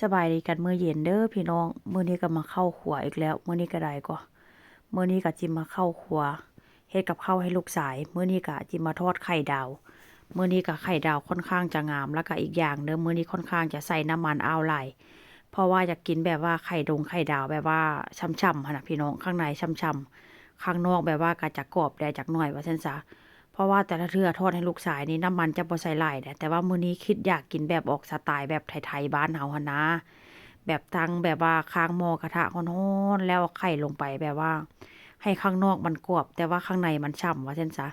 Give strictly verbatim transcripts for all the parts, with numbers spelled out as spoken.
สบายดีกันมื้อเย็นเด้อพี่น้อง มื้อนี้ก็มาเข้าครัวอีกแล้ว มื้อนี้ก็ได้ก็ มื้อนี้ก็จิมาเข้าครัว เฮ็ดกับข้าวให้ลูกชาย มื้อนี้ก็จิมาทอดไข่ดาว มื้อนี้ก็ไข่ดาวค่อนข้างจะงาม แล้วก็อีกอย่างเด้อ มื้อนี้ค่อนข้างจะใส่น้ำมันอ้าวหลาย เพราะว่าอยากกินแบบว่าไข่ดงไข่ดาวแบบว่าฉ่ำๆ หั้นนะพี่น้อง ข้างในฉ่ำๆ ข้างนอกแบบว่าก็จะกรอบแด่จักหน่อยว่าซั่นซะ เพราะว่าแต่ละเทื่อทอดให้ลูกชายนี่น้ำมันจะบ่ใส่หลายเด้ แต่ว่ามื้อนี้คิดอยากกินแบบออกสไตล์แบบไทยๆ บ้านเฮาหั้นนะ แบบตั้งแบบว่าคางหม้อกระทะฮ้อนๆ แล้วเอาไข่ลงไปแบบว่า ให้ข้างนอกมันกรอบ แต่ว่าข้างในมันฉ่ำว่าซั่นซะ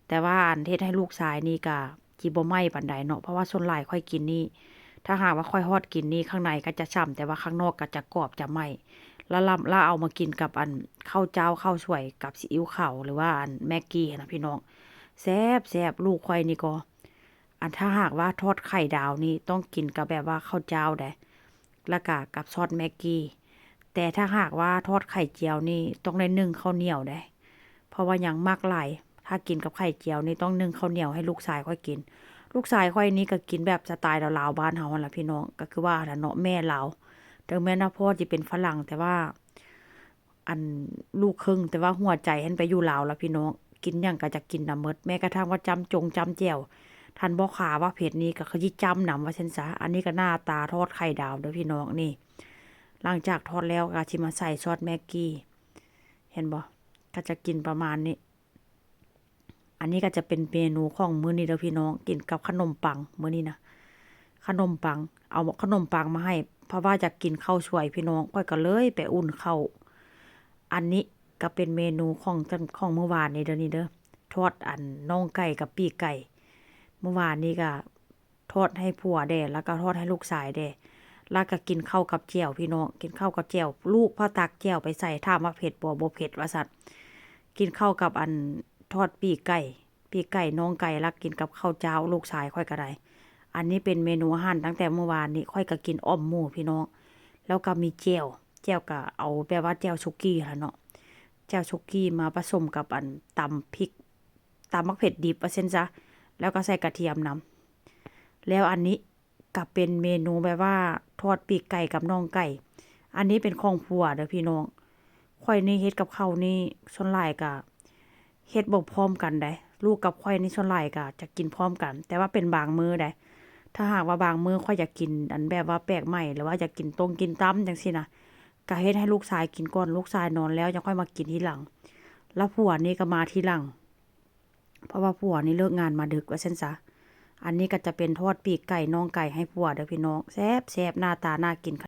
แต่ว่าอันเฮ็ดให้ลูกชายนี่ก็จิบ่ไหม้ปานใดเนาะ เพราะว่าส่วนหลายข้อยกินนี่ ถ้าหากว่าข้อยฮอดกินนี่ข้างในก็จะฉ่ำ แต่ว่าข้างนอกก็จะกรอบจะไหม้ แล้วลำ แล้วเอามากินกับอันข้าวเจ้าข้าวสวยกับซีอิ๊วขาวหรือว่าอันแม็กกี้หั้นนะพี่น้อง แซ่บๆ ลูกข้อยนี่ก็ อันถ้าหากว่าทอดไข่ดาวนี่ต้องกินกับแบบว่าข้าวเจ้าเด้ แล้วก็กับซอสแม็กกี้ แต่ถ้าหากว่าทอดไข่เจียวนี่ต้องได้นึ่งข้าวเหนียวเด้ เพราะว่าหยังมักหลาย ถ้ากินกับไข่เจียวนี่ต้องนึ่งข้าวเหนียวให้ลูกชายข้อยกิน ลูกชายข้อยนี่ก็กินแบบสไตล์ลาวๆ บ้านเฮาหั้นล่ะพี่น้อง ก็คือว่าหั้นล่ะเนาะ แม่ลาว ถึงแม้ว่าพ่อจิเป็นฝรั่ง แต่ว่า อันลูกครึ่ง แต่ว่าหัวใจหั้นไปอยู่ลาวแล้วพี่น้อง กินหยังก็จะกินนำหมด แม้กระทั่งว่าจ้ำจงจ้ำแจ่ว ท่านพ่อค้าว่าเผ็ดนี่ก็คือสิจ้ำนำว่าซั่นซะ อันนี้ก็หน้าตาทอดไข่ดาวเด้อพี่น้องนี่ หลังจากทอดแล้วก็สิมาใส่ซอสแม็กกี้ เห็นบ่ ก็จะกินประมาณนี้ อันนี้ก็จะเป็นเมนูของมื้อนี้เด้อพี่น้อง กินกับขนมปังมื้อนี้นะ ขนมปัง เอาขนมปังมาให้ เพราะว่าอยากกินข้าวสวยพี่น้อง ข้อยก็เลยไปอุ่นข้าว อันนี้ก็เป็นเมนูของ ของมื้อวานนี้เด้อนี่เด้อ ทอดอันน่องไก่กับปีกไก่ มื้อวานนี้ก็ทอดให้ผัวแด่ แล้วก็ทอดให้ลูกชายแด่ แล้วก็กินข้าวกับแจ่วพี่น้อง กินข้าวกับแจ่ว ลูกพาตักแจ่วไปใส่ ถามว่าเผ็ดบ่ บ่เผ็ดว่าซั่น กินข้าวกับอันทอดปีกไก่ ปีกไก่น่องไก่ แล้วกินกับข้าวเจ้า ลูกชายข้อยก็ได้ อันนี้เป็นเมนูอาหารตั้งแต่เมื่อวานนี้ ข้อยก็กินอ่อมหมูพี่น้อง แล้วก็มีแจ่ว แจ่วก็เอาแบบว่าแจ่วสุกี้หั้นล่ะเนาะ แจ่วสุกี้มาผสมกับอันตำพริก ตำบักเผ็ดดิบว่าซั่นซะ แล้วก็ใส่กระเทียมนำ แล้วอันนี้ก็เป็นเมนูแบบว่าทอดปีกไก่กับน่องไก่ อันนี้เป็นของผัวเด้อพี่น้อง ข้อยนี่เฮ็ดกับข้าวนี่ส่วนหลายก็เฮ็ดบ่พร้อมกันเด้ ลูกกับข้อยนี่ส่วนหลายก็จะกินพร้อมกัน แต่ว่าเป็นบางมื้อเด้ ถ้าหากว่าบางมื้อข้อยอยากกินอันแบบว่าแปลกใหม่ หรือว่าอยากกินต้มกินตำจั่งซี้นะ ก็เฮ็ดให้ลูกชายกินก่อน ลูกชายนอนแล้วยังค่อยมากินทีหลัง แล้วผัวนี่ก็มาทีหลัง เพราะว่าผัวนี่เลิกงานมาดึกว่าซั่นซะ อันนี้ก็จะเป็นทอดปีกไก่น่องไก่ให้ผัวเด้อพี่น้อง แซ่บๆ หน้าตาน่ากินข